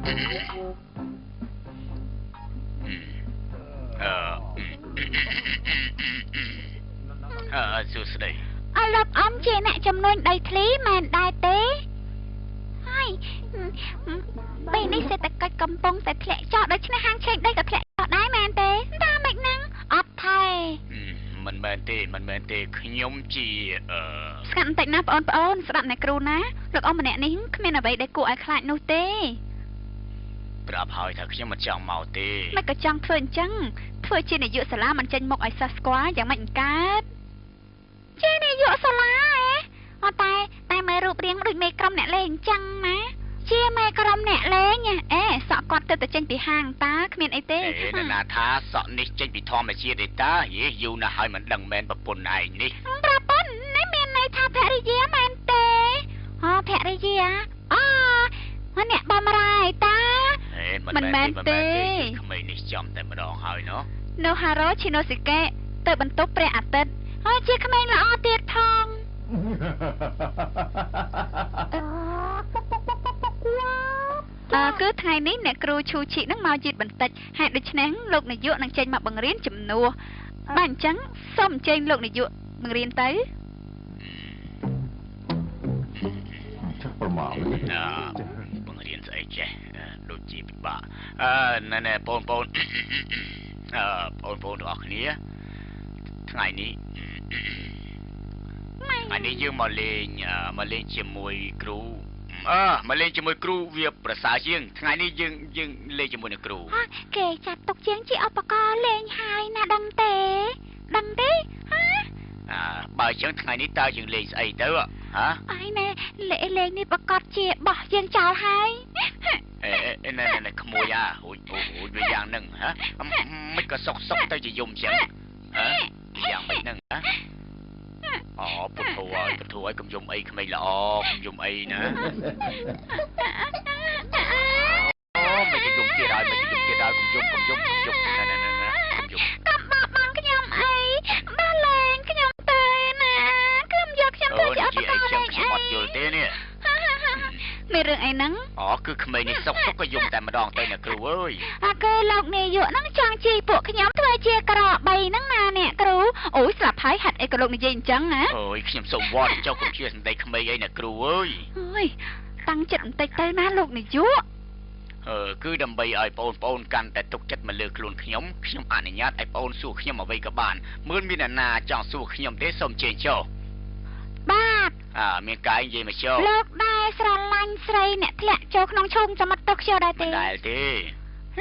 អឺអឺសួស្តី អលោកអ៊ំជាអ្នកចំនួនដីធ្លីមែនដែរទេ? ហើយពេលនេះសេដ្ឋកិច្ចកំពុងតែធ្លាក់ចុះ ដូច្នេះហាងឆេងដីក៏ធ្លាក់ចុះដែរមែនទេ? តាមមិនហ្នឹងអត់ថែ មិនមែនទេ មិនមែនទេ ខ្ញុំជាអឺ ស្ងាត់បន្តិចណាបងប្អូន ស្ដាប់អ្នកគ្រូណា លោកអ៊ំម្នាក់នេះគ្មានអ្វីដែលគួរឲ្យខ្លាចនោះទេ។ ប្រាប់ហើយថាខ្ញុំមិនចង់មកទេ មិនក៏ចង់ធ្វើអញ្ចឹង ធ្វើជានាយកសាលាមិនចេញមុខឲ្យសិស្សស្គាល់យ៉ាងម៉េចកើត ជានាយកសាលាហ៎? អត់តែតែមើលរូបរាងដូចមេក្រុមអ្នកលេងអញ្ចឹងណា ជាមេក្រុមអ្នកលេង អេសក់គាត់ទៅតែចេញពីហាងតា គ្មានអីទេ។ អេណាថាសក់នេះចេញពីធម្មជាតិទេតា យេយូរណាស់ហើយមិនដឹងមែន ប្រពន្ធឯងនេះ។ ប្រពន្ធនេះមានន័យថាភរិយាមែនទេ? អូ ភរិយា អូ អ្នកបំរើឯតា មិនមែនទេ ក្មេងនេះចំតែម្ដងហើយណោះ។ ណូហារ៉ូឈីណូស៊ីកេទៅបន្ទប់ព្រះអាទិត្យ ហើយជាក្មេងល្អទៀតផង។ អឺគឺថ្ងៃនេះអ្នកគ្រូឈូឈីនឹងមកយឺតបន្តិច ហេតុដូច្នេះលោកនាយកនឹងចេញមកបង្រៀនជំនួស។ បាទ អញ្ចឹងសូមអញ្ជើញលោកនាយកបង្រៀនទៅ។ ចាស់ប្រមាណ បង្រៀនស្អីចេះ ដូចជាពិបាក។ អឺណែណែបងប្អូន អឺបងប្អូនទាំងអស់គ្នា ថ្ងៃនេះយើងមកលេង មកលេងជាមួយគ្រូ អឺមកលេងជាមួយគ្រូវាប្រសើរជាង។ ថ្ងៃនេះយើងលេងជាមួយនឹងគ្រូ គេចាត់ទុកជាងជាឧបករណ៍លេងហើយណា ដឹងទេ ដឹងទេហ៎? អើបើអញ្ចឹងថ្ងៃនេះតើយើងលេងស្អីទៅហ៎? អីណែ លេងនេះប្រកាសជាបោះយើងចោលហើយ។ អេណែណែក្មួយ អាអូយអូយវាយ៉ាងហ្នឹងហ៎ មិនក៏សុកសុកទៅជាយំអញ្ចឹងហ៎ យ៉ាងមិនហ្នឹងហ៎? អូ ពុទ្ធោហើយ ពុទ្ធោហើយកុំយំអី ក្មេងល្អ កុំយំអីណា អូ មិនយំទៀតហើយ មិនយំទៀតហើយ កុំយំ កុំយំ កុំយំ ណែណែណែ កុំយំ កុំបោះបង់ខ្ញុំអី បើលេងខ្ញុំទៅណា ខ្ញុំយកខ្ញុំធ្វើជាឧបករណ៍លេងអី ខ្ញុំអត់យល់ទេនេះ មានរឿងអីហ្នឹង? អូ គឺក្មេងនេះសុកសុកក៏យំតែម្ដងទៅអ្នកគ្រូអើយ។ អាគឺលោកនាយកហ្នឹងចង់ជីពួកខ្ញុំធ្វើជាក្របីហ្នឹងណាអ្នកគ្រូ។ អូយ ស្លាប់ហើយ ហេតុអីក៏លោកនិយាយអញ្ចឹងណា? អូយ ខ្ញុំសូមវត្តចុះ កុំជឿសម្ដីក្មេងអីអ្នកគ្រូអើយ។ អើយ តាំងចិត្តបន្តិចទៅណាលោកនាយក។ អឺគឺដើម្បីឲ្យបងប្អូនកាន់តែទុកចិត្តមកលើខ្លួនខ្ញុំ ខ្ញុំអនុញ្ញាតឲ្យបងសួរខ្ញុំអ្វីក៏បាន។ មើលមានអ្នកណាចង់សួរខ្ញុំទេ សូមជេរចុះ។ បាទ អើមានកាយនិយាយមកចុះ។ លោកដែរស្រឡាញ់ស្រីអ្នកធ្លាក់ចូលក្នុងឈូងសមុទ្រតុកខ្យល់ដែរទេ? មិនដែលទេ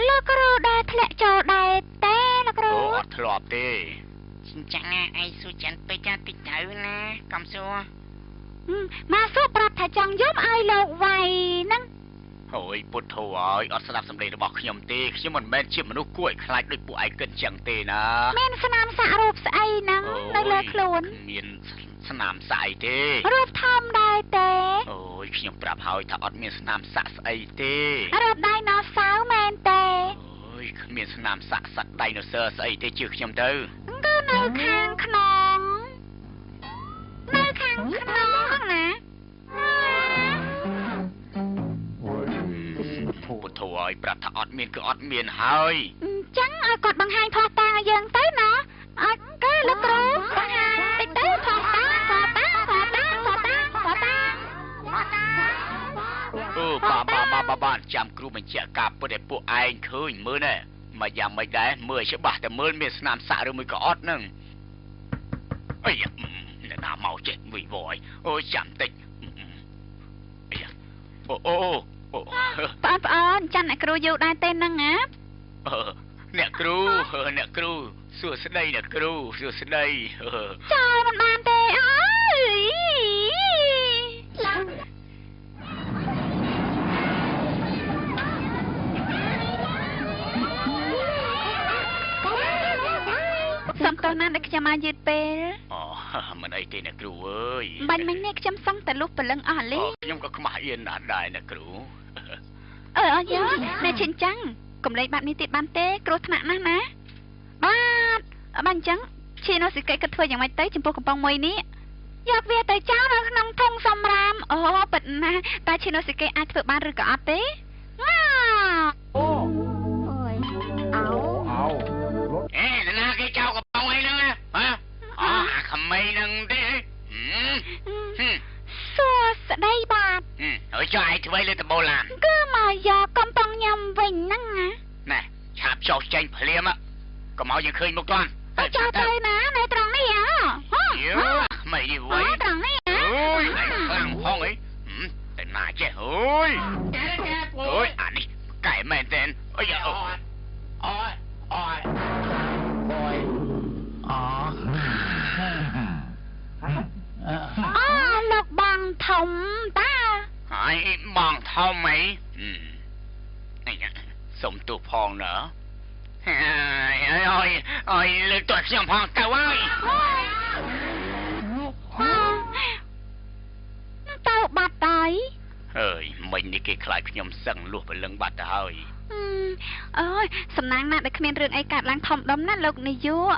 លោកគ្រូ។ ដែរធ្លាក់ចូលដែរទេលោកគ្រូ? អូ អត់ធ្លាប់ទេ។ អញ្ចឹងឯងសួរចិនពេកតិចទៅណា កំសួរមកសួរប្រាប់ថាចង់យំឲ្យលោកវាយហ្នឹង។ អូយ ពុទ្ធោហើយ អត់ស្ដាប់សម្លេងរបស់ខ្ញុំទេ ខ្ញុំមិនមែនជាមនុស្សគួរឲ្យខ្លាចដូចពួកឯងគិតចឹងទេណា។ មានស្នាមសាក់រូបស្អីហ្នឹងនៅលើខ្លួន? មានស្នាមសាក់អីទេ រូបធំដែរទេ? អូយ ខ្ញុំប្រាប់ហើយថាអត់មានស្នាមសាក់ស្អីទេ រូបដៃណូសៅមែនទេ? អូយ គ្មានស្នាមសាក់សត្វដៃណូស័រស្អីទេ ជឿខ្ញុំទៅ។ គឺនៅខាងខ្នង នៅខាងខ្នងណា។ ពុទ្ធោឲ្យប្រាប់ថាអត់មានគឺអត់មានហើយ។ អញ្ចឹងឲ្យគាត់បង្ហាញផុសតាងឲ្យយើងទៅណា អត់គឺលោកគ្រូបង្ហាញតិចទៅ ផុសតាង ផុសតាង ផុសតាង ផុសតាង ផុសតាង អឺបាបាបាបាបាន ចាំគ្រូបញ្ជាក់ការពិតឲ្យពួកឯងឃើញ មើលណែ មកយ៉ាងម៉េចដែរ មើលឲ្យច្បាស់ តែមើលមានស្នាមសាក់ឬមួយក៏អត់ហ្នឹង។ អីអ្នកណាមកចេះវិវយ អូ ចាំតិច អីអូអូអូ បងប្អូនចាំអ្នកគ្រូយូរដែរទេហ្នឹងណា? អ្នកគ្រូ អ្នកគ្រូ សួស្តីអ្នកគ្រូ សួស្តី។ ចោលមិនបានទេ អើយ សំទោសណាស់ដែលខ្ញុំមកយឺតពេល។ អូ មិនអីទេអ្នកគ្រូអើយ បាញ់មិញនេះខ្ញុំសឹងតែលុះព្រលឹងអស់លី។ ខ្ញុំក៏ខ្មាស់អៀនណាស់ដែរអ្នកគ្រូ។ អើអយ៉ា ណែឈិនចាំង កុំលេងបែបនេះទៀតបានទេ គ្រោះថ្នាក់ណាស់ណា។ បាទ បាទ អញ្ចឹងឈីណូស៊ីកេគិតធ្វើយ៉ាងម៉េចទៅចំពោះកំប៉ុងមួយនេះ? យកវាទៅចោលនៅក្នុងធុងសំរាម។ អូ ពិតណាស់ តើឈីណូស៊ីកេអាចធ្វើបានឬក៏អត់ទេ? ម៉ា ក្មេងហ្នឹងទេហឹមហឹម សួស្តីបាទ ហឹមហើយចុះឯងធ្វើលើដំបូលឡាន គឺមកយកកំប៉ុងញ៉ាំវិញហ្នឹងណា ណែឆាប់ចុះចេញភ្លាមកុំឲ្យយើងឃើញមុខតាន់ ទៅចុះទៅណានៅត្រង់នេះហ៎ យើក្មេងនេះវិញ ត្រង់នេះហ៎ អូយឯងខ្លាំងផងអីតែណាចេះអូយអូយអានេះកែមែនទេអីអូ អូយអូយអូយ អូ អូលោកបងធំតា ហើយបងធំអីសុំទោសផងណើហើយអើយអើយលើកតខ្ញុំផងទៅហើយ ទៅបាត់ហើយ ហើយមិញនេះគេខ្លាចខ្ញុំសឹងលួសព្រលឹងបាត់ទៅហើយ អើយសំណាងណាស់ដែលគ្មានរឿងអីកើតឡើងធំដុំណាលោកនាយក